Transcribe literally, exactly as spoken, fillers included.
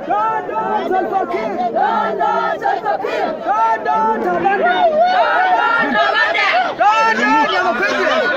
Down, down, Salva Kiir! Down, down, Salva Kiir! Down, down, Taban Deng! Down, down, Taban Deng! Down, down, democracy!